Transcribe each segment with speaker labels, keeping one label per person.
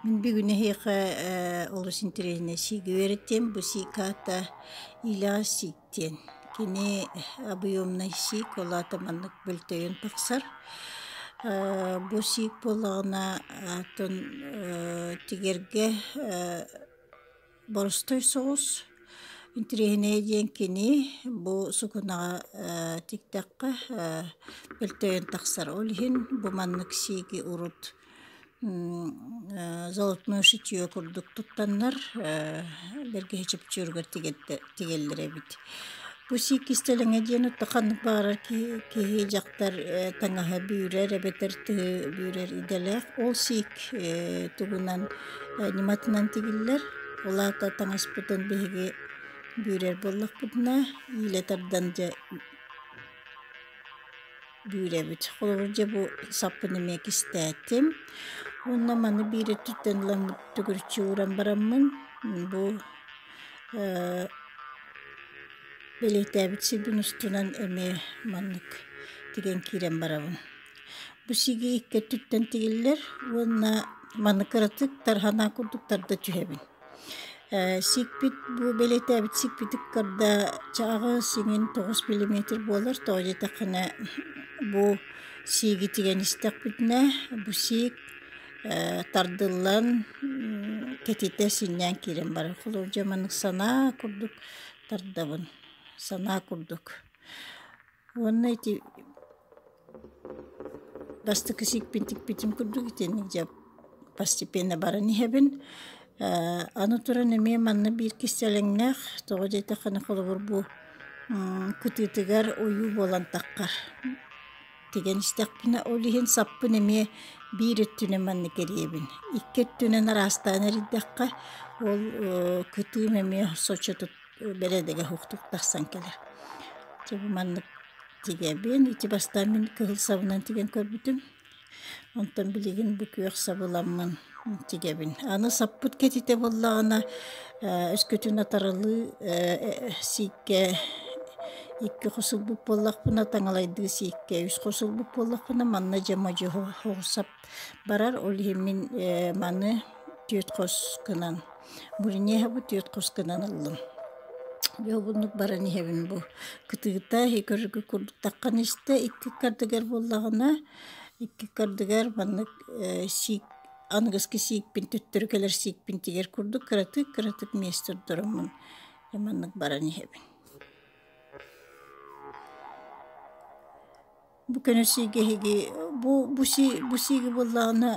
Speaker 1: Мин бүгүн эһиэхэ олус интэриэһинэй сииги үөрэттиэм. Бу сиик аата иилэҕэ сиик диэн. Кини объемнай сиик, ол аата маннык бөлтөйөн тахсар. Бу сиик буоллаҕына атын тигэргэ боростуой соҕус. Интэриэһинэйэ диэн кини бу сукунаҕа тиктэххэ бөлтөйөн тахсар. Ол иһин бу маннык сииги урут золотное шитье курдук туттаннар бэргэһэ чопчуургар тигэллэр эбит. Бу сиик кистэлэҥэ диэн ханнык баҕарар киһи дьахтар таҥаһа бүүрэр эбэтэр тыһы бүүрэр идэлээх. Ол сиик тугунан ньыматынан тигиллэр. Ол аата таҥаспытын биһиги бүүрэр буоллахпытына иилэ тардан дьэ бүүрэбит. Холобур, дьэ бу саппын эмиэ кистээтим. Уонна маны биир өттүттэн ылан төгүрүччү ууран бараммын бу бэлиэтээбит сирбин устунан эмиэ маннык тигэн киирэн барабын. Бу сиги икки өттүттэн тигиллэр уонна маны кыратык тарханаа курдук тарда түһэбин. Сикпит бу бэлиэтээбит сикпит ыккарда чааҕы сиҥин 9 миллиметр буолар, тоҕо диэтэххинэ бу сииги тигэн истэхпитинэ бу сиик тардыллан кэтитэ синньээн киирэн барар. Холобур, дьэ маннык санаа курдук тардабын, санаа курдук. Уонна ити бастакы сиикпин тикпитим курдук итинник дьэ постепенно баран иһэбин. Аны туран эмиэ манна биир кистэлэҥнээх, тоҕо диэтэххинэ холобур бу кытыытыгар ойуу буолан таххар тигэн истэхпинэ, ол иһин саппын эмиэ биир өттүнэн маннык эрийэбин. Икки өттүнэн араастаан эрийдэххэ, ол кытыым эмиэ соччо бэрэдэгэ суохтук тахсан кэлэр. Дьэ бу маннык тигэбин. Ити бастаан мин кыһыл сабынан тигэн көрбүтүм. Онтон билигин бу күөх сабыламмын тигэбин. Аны саппыт кэтитэ буоллаҕына, өскөтүн атаралыы сииккэ икки хос ылбыт буоллахпына, таҥалайдыы сииккэ үс хос ылбыт буоллахпына, манна дьэ модьу сап барар. Ол иһин мин маны түөрт хос гынан Бурнеһа бу түөрт хос гынан ыллым. Дьэ уһуннук баран иһэбин бу кытыыта көрөргө курдук таххан истэ икки ыккардыгар буоллаҕына икки ыккардыгар маннык сиик аныгыскы сиикпин төттөрү кэлэр сиикпин тигэр курдук кыратык-кыратык миэстэ ордороммун дьэ маннык баран иһэбин. Бу көнө сииги эһиги бу бу сии бу сииги буоллаҕына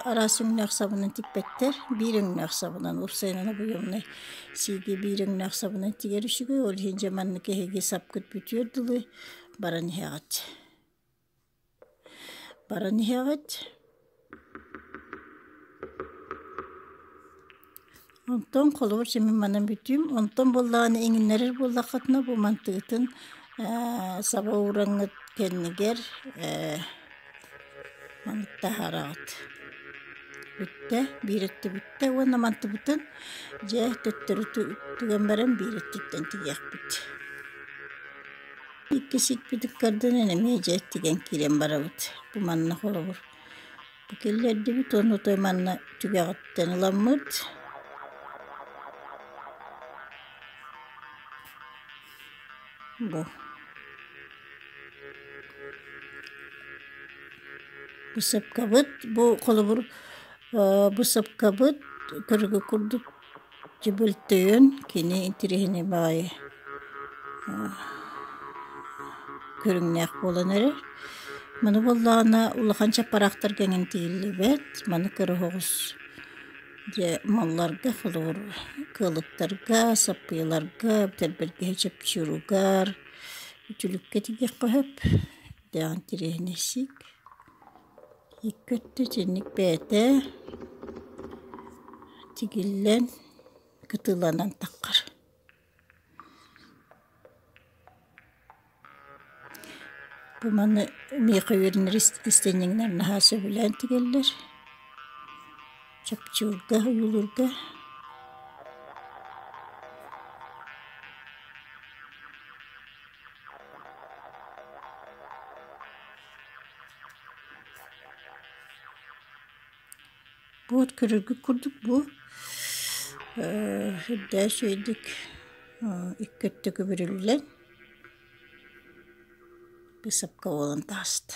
Speaker 1: араас өҥнөөх сабынан тикпэттэр, биир өҥнөөх сабынан уопсайынан объемнай сииги биир өҥнөөх сабынан тигэр үчүгэй, ол иһин дьэ маннык эһиги сапкыт бүтүөр дылы баран иһэҕит. Баран иһэҕит. Онтон холобур сэмин манан бүтүүм. Онтон буоллаҕына иҥиннэрэр буоллаххытына бу мантыгытын саба уураҥҥыт кэннигэр маннык таһаараҕыт. Бүттэ, биир өттө бүттэ уонна мантыбытын дьэ төттөрү түгэн баран биир өттүттэн тигиэхпит. Икки сикпит ыккардынан эмиэ дьэ тигэн киирэн барабыт. Бу манна холобур Бу киллэрдибит уонна отой манна түгэҕиттэн ыламмыт бу бысыпкабыт бу холобур бысыпкабыт көрүгү курдук дьыбылтыйын кини интэриэһинэй баҕайы көрүҥнээх буолан эрэр. Маны буоллаҕына улахан чаппараахтарга эҥин тиийиллибэт, маны кыра оһоҕос дьэ малларга холобур кыалыктарга, саппыйаларга, эбэтэр чопчуругар, үтүлүккэ тигиэххэ сөп. Дэҕин интэриэһинэй сиик. Икки өттө итинник бэйэтэ тигиллэн кытыыланан таххар. Бу маны миэхэ үөрэнэр истэнньэҥнэр наһаа сөбүлээн тигэллэр. Чопчуурга, ойуулуурга. Бу от көрөргүт курдук бу үрдээх үчүгэйдик икки өттө көбүрүллэн быысапка буолан таҕыста.